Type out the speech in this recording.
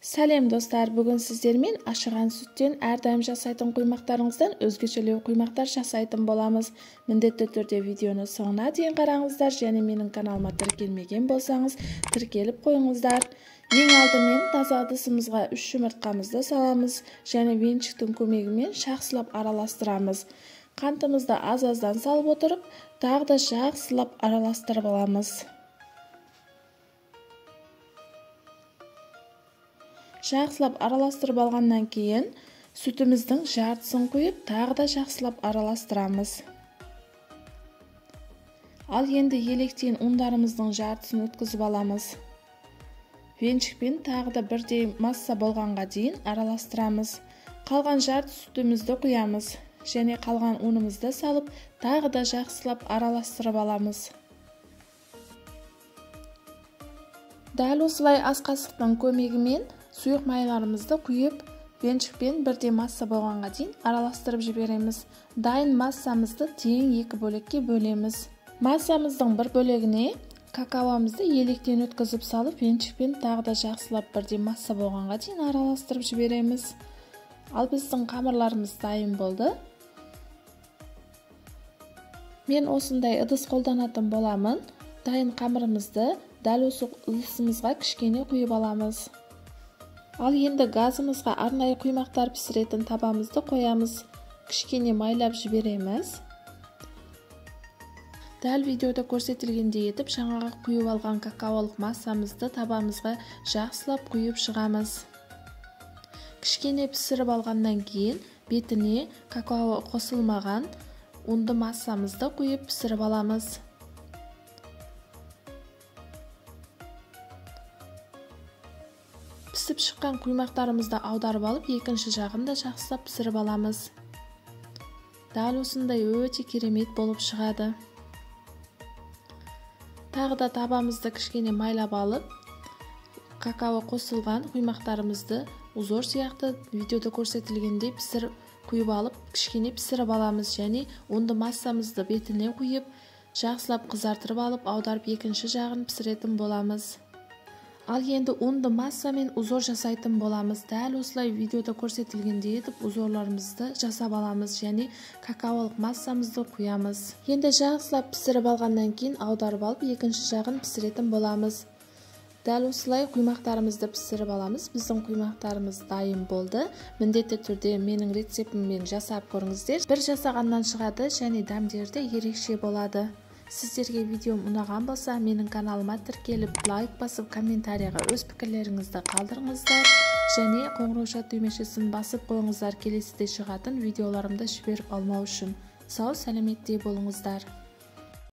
Сәлем достар, бүгін сіздермен ашыған сүттен әрдайым жасайтын құймақтарыңыздан өзгешелеу құймақтар жасайтын боламыз. Міндетті түрде видеоны соңына дейін қараңыздар және менің каналыма тіркелмеген болсаңыз, тіркеліп қойыңыздар. Ең алдымен таза ыдысымызға 3 жұмыртқамызды саламыз және венчиктің көмегімен жақсылап араластырамыз. Қантымызды аз-аздан салып отырып, тағы да жақсылап араластырып аламыз. Жақсылап араластырып алғаннан кейін сүтіміздің жартысын құйып, тағы да жақсылап араластырамыз. Ал енді електен ұндарымыздың жартысын өткізіп аламыз. Венчикпен тағы да бірдей масса болғанға дейін араластырамыз. Қалған жарты сүтімізді құямыз және қалған ұнымызды салып, тағы да жақсылап араластырып аламыз. Дәл осылай ас қасықтың көмегімен сұйық майларымызды құйып, венчикпен бірдей масса болғанға дейін араластырып жібереміз. Дайын массамызды тең екі бөлікке бөлеміз. Массамыздың бір бөлігіне какаомызды електен өткізіп салып, венчикпен тағы да жақсылап бірдей масса болғанға дейін араластырып жібереміз. Ал біздің қамырларымыз дайын болды. Мен осындай ыдыс қолданатын боламын. Дайын қамырымызды дәл осы ыдысымызға кішкене құйып аламыз. Ал енді газымызға арнайы құймақтар пісіретін табамызды қоямыз. Кішкене майлап жібереміз. Дәл видеода көрсетілгендей етіп жаңағы құйып алған какаолық массамызды табамызға жақсылап құйып шығамыз. Кішкене пісіріп алғаннан кейін бетіне какао қосылмаған ұнды массамызды құйып пісіріп аламыз. Пісіп шыққан құймақтарымызды аударып алып, екінші жағын да жақсылап пісіріп аламыз. Дәл осындай өте керемет болып шығады. Тағы да табамызды кішкене майлап алып, какао қосылған құймақтарымызды узор сияқты видеода көрсетілгендей пісіріп құйып алып, кішкене пісіріп аламыз және ұнды массамызды бетіне құйып, жақсылап қызартырып алып, аударып екінші жағын пісіретін боламыз. Ал енді ұнды массамен узор жасайтын боламыз. Дәл осылай видеода көрсетілгендей етіп узорларымызды жасап аламыз және какаолық массамызды құямыз. Енді жақсылап пісіріп алғаннан кейін аударып алып, екінші жағын пісіретін боламыз. Дәл осылай құймақтарымызды пісіріп аламыз. Біздің құймақтарымыз дайын болды. Міндетті түрде менің рецептіммен жасап көріңіздер. Бір жасағаннан шығады және дәмдері де ерекше болады. Сіздерге видеом ұнаған болса, менің каналыма тіркеліп, лайк басып, комментарияға өз пікірлеріңізді қалдырыңыздар және қоңыраушат түймешесін басып қойыңыздар келесіде шығатын видеоларымды жіберіп алмау үшін. Сау сәлеметте болыңыздар.